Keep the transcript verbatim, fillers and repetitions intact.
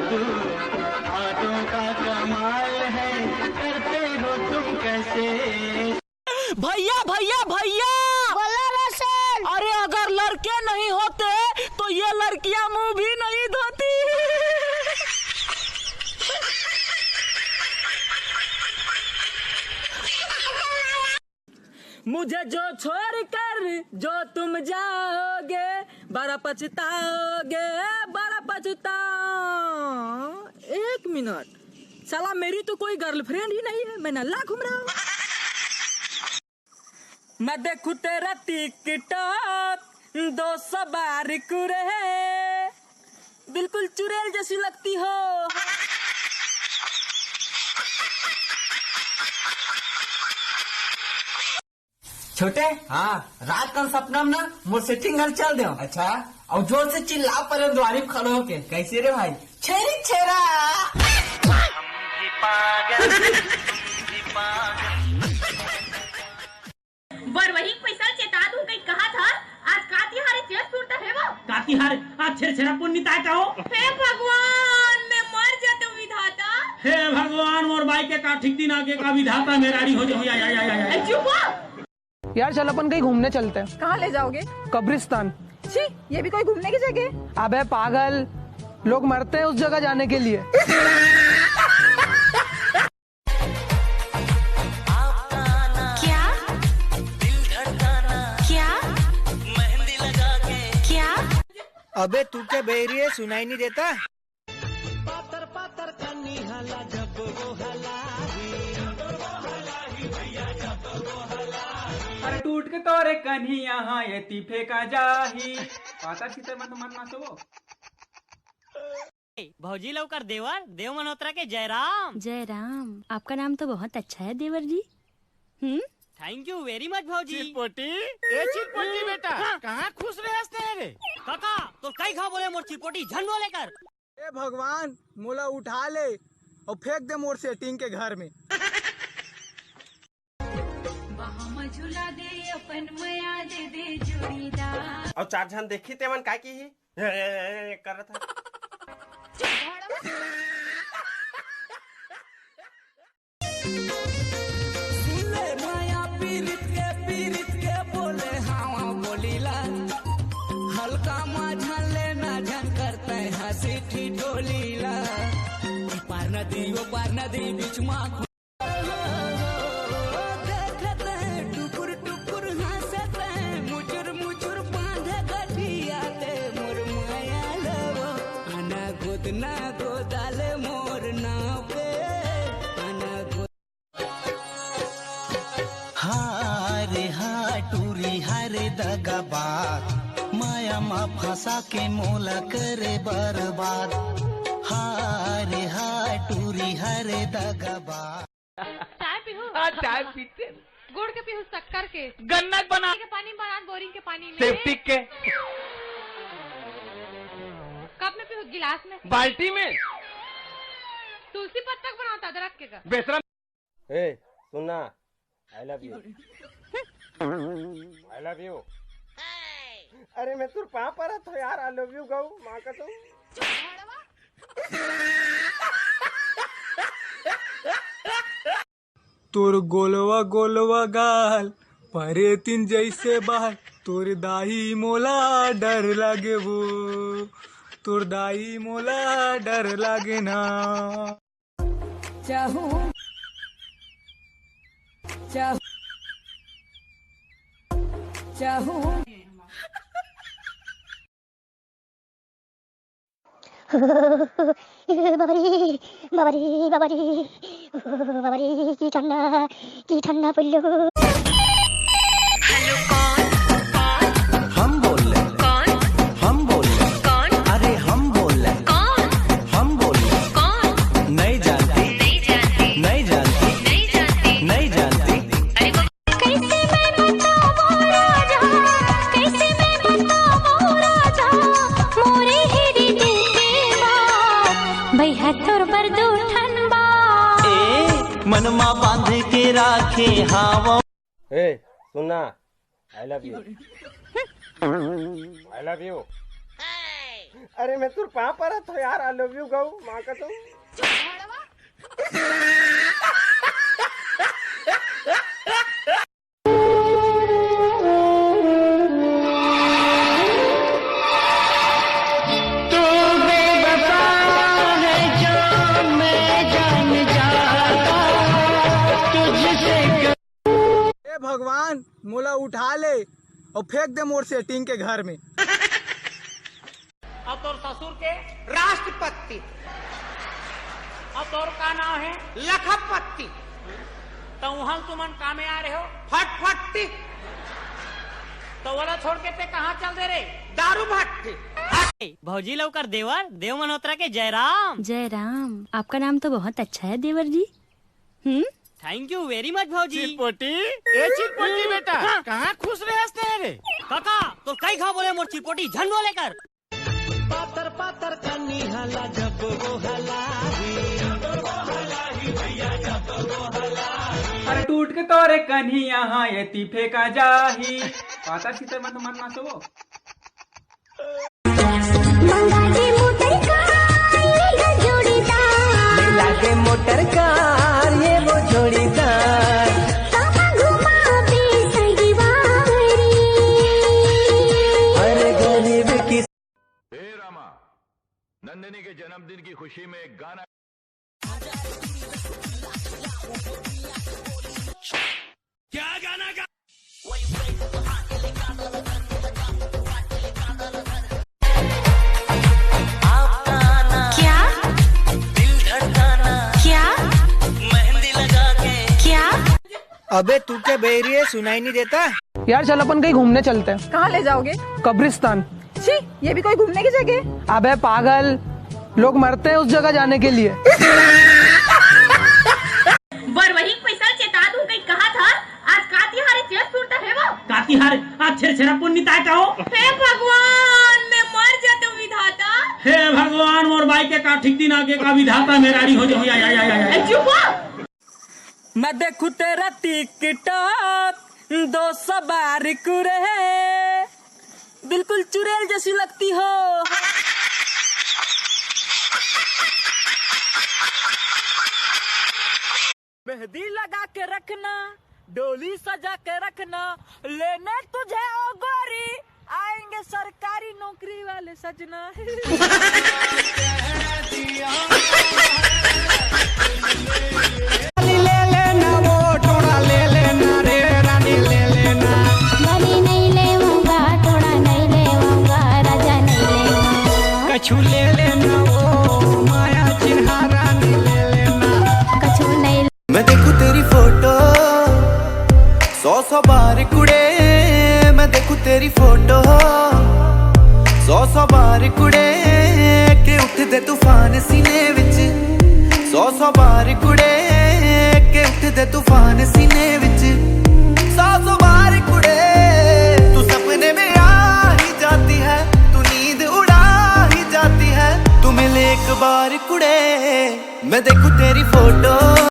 हाथों का कमाल है, करते हो तुम कैसे। भैया, भैया, भैया। बोला रोशन। अरे, अगर लड़के नहीं होते तो ये लड़कियां मुंह भी नहीं धोती। मुझे जो छोड़कर जो तुम जाओगे, बड़ा पछताओगे, बड़ा पछताओ। एक मिनट, साला, मेरी तो कोई गर्लफ्रेंड ही नहीं है, मैं नल्ला घूम रहा हूँ। मैं देखूं तेरा टिकटॉक, दो सौ बार कुरे, बिल्कुल चुड़ैल जैसी लगती हो। छोटे, हाँ। रात कन सपना में ना मोर सेटिंग घर चल दे। अच्छा। और जोर से चिल्ला परे दुआरी में खड़े होके, कैसे रे भाई? छेरी छेरा। बरवही पैसा चेता दू कहीं कहा था, आज का तिहार है, चेत सुरता है वो। का तिहार? आज छेरछेरा पुन्नी ताय का हो? हे भगवान, मैं मर जाता हूँ विधाता। हे भगवान, मोर बाई के का ठीक दिन आके का विधाता मेरारी हो जाऊँ। या, या, या, या, या। ए, चुप हो। यार, चल अपन कहीं घूमने चलते हैं। कहाँ ले जाओगे? कब्रिस्तान। छी, ये भी कोई घूमने की जगह है? अबे पागल, लोग मरते हैं उस जगह जाने के लिए। क्या? क्या? क्या? अबे तू क्या बहरी है, सुनाई नहीं देता? अरे टूट के तोरे कन्हिया हाँ ये तीफे का जाही। पातर छीतर मत, मत नाचो वो। भौजी लौकर देवर, देव मल्होत्रा के जयराम। जयराम, आपका नाम तो बहुत अच्छा है देवर जी। हम्म। Thank you very much भौजी। चिरपोटी, ए चिरपोटी बेटा, कहाँ खुश रहे हस तेरे रे? काका, तो कई घाव बोले मोर चिरपोटी झन बोले कर। ए भगवान, मोला उठा ले और फेंक दे मोर सेटिंग के घर में। बाहों में झुला दे अपन मया दे दे जोड़ीदार। और चार झन देखी तेमन काय की ही? ए, ए, ए, ए, कर रहा था। सुन ले माया पीरित के, पीरित के बोले हवा बोलीला। हल्का मा झन लेना झन करते हंसी ठिठोलीला। ई पार नदी, ओ पार नदी, बीच मा खु-, देखते टुकुर टुकुर हंसते, मुचुर मुचुर बांधे गठिया ते मोर माया लवो। आना गोदना गोदाले मोर नाव पे, आना गोद- हारे हा टूरी हारे दगाबाज, माया मा फंसा के मोला करे बर्बाद। हारे हा टूरी हारे दगाबाज। चाय पीहू? हाँ, चाय पीते। गुड़ के पीहू, शक्कर के? गन्ना के बना। के पानी बना, बोरिंग के पानी में। सेप्टिक के। कप में पीहू, गिलास में? बाल्टी में। तुलसी पत्ता के बनाता, अदरक के का? बेसरा। ए, सुनना, I love you। I love you। अरे मैं तोर पाँव परत हो यार, I love you गऊ, माँ कसम। तोर गोलवा गोलवा गाल, परेतिन जैसे बाल, तोर दाई मोला डर लागे वो, तोर दाई मोला डर लागे ना। चाहूं, चाहूं, चाहूं। बाबा रे, बाबा रे, बाबा रे, बाबा रे, की ठंडा, की ठंडा पुल्लू। हेलो, कौन? कौन? हम बोल रहे हैं। कौन? हम बोल रहे हैं। कौन? अरे, हम बोल रहे हैं। कौन? हम बोल रहे हैं। कौन? नहीं जानती। नहीं जानती। नहीं जानती। नहीं जानती। नहीं जानती। अरे, कैसे मैं बताऊं राजा, कैसे मैं बताऊं राजा, मोरे हिरदी के बात, भैया तोर बर दू ठन बात। ए, मनमा बांध के राखे हाव। ए, सुनना, I love you। I love you। अरे मैं तोर पाँव परत हँव यार, I love you गऊ, माँ कसम। हे भगवान, मोला उठा ले अउ फेंक दे मोर setting के घर में। अब तोर ससुर के राष्ट्रपति। अब तोर का नाम हे? लखपति। त उहाँ तुमन कामे आय रहे हो? फटफटी। त ओला छोड़ के तैं कहाँ चल दे रे? दारू भट्टी। भौजी ल ओकर देवर, देव मल्होत्रा के जयराम। जयराम, आपका नाम तो बहुत अच्छा है देवर जी। हम्म। Thank you very much भौजी। चिरपोटी, ए चिरपोटी बेटा, हाँ। कहाँ खुश रहस तैं रे? काका, तोर कई घाँव बोले मोर चिरपोटी झन बोले कर। पातर पातर कनिहा ला जब वो हलाही। अरे टूट के तोरे कनिहा हा एती फेंका जाही। पातर चितर मन तो मन नाचो वो। मंगा दे मोटर कार, ये वो जोड़ीदार। मिला दे मोटर कार, ये वो जोड़ीदार। कामा घुमा दे संगवारी। अरे गरीब की हे रामा, नंदिनी के जन्मदिन की खुशी में एक गाना। क्या गाना गा? क्या? क्या? अबे तू क्या बहरी है, सुनाई नहीं देता? यार चल अपन कहीं घूमने चलते हैं। कहाँ ले जाओगे? कब्रिस्तान। छी, ये भी कोई घूमने की जगह? अबे पागल, लोग मरते हैं उस जगह जाने के लिए। वरवही पैसा चेता दूं कहीं कहा था, आज का तिहार है, चेत सुरता है वो। का तिहार? आज छेरछेरा पुन्नी ताय का हो? हे भगवान, मैं मर जाता हूँ विधाता। हे भगवान, मोर बाई के का ठीक दिन आगे का विधाता, मेरारी हो जाऊँ, या, या, या, या, या। ए, चुप हो। मैं देखूं तेरा TikTok, दो सवार कुड़े, बिल्कुल चुड़ैल जैसी लगती हो। मेहंदी लगा के रखना, डोली सजा के रखना, लेने तुझे ओ गोरी, आएंगे सरकारी नौकरी वाले सजना। रानी ले लेना वो टोड़ा, ले लेना रे रानी, ले लेना। रानी नहीं लेऊंगा, टोड़ा नहीं लेऊंगा, राजा नहीं लेऊंगा। कछु ले लेना वो माया चिन्हा, रानी ले लेना। कछु नहीं। मैं देखूं तेरी फोटो सौ सौ बार कुड़े, मैं देखूं तेरी फोटो सौ सौ बार कुड़े, के उठदे तूफान सीने विच। सौ सौ बार कुड़े, के उठदे तूफान सीने विच। सौ सौ बार कुड़े, तू सपने में आ ही जाती है, तू नींद उड़ा ही जाती है, तू मिले एक बार कुड़े, मैं देखूं तेरी फोटो।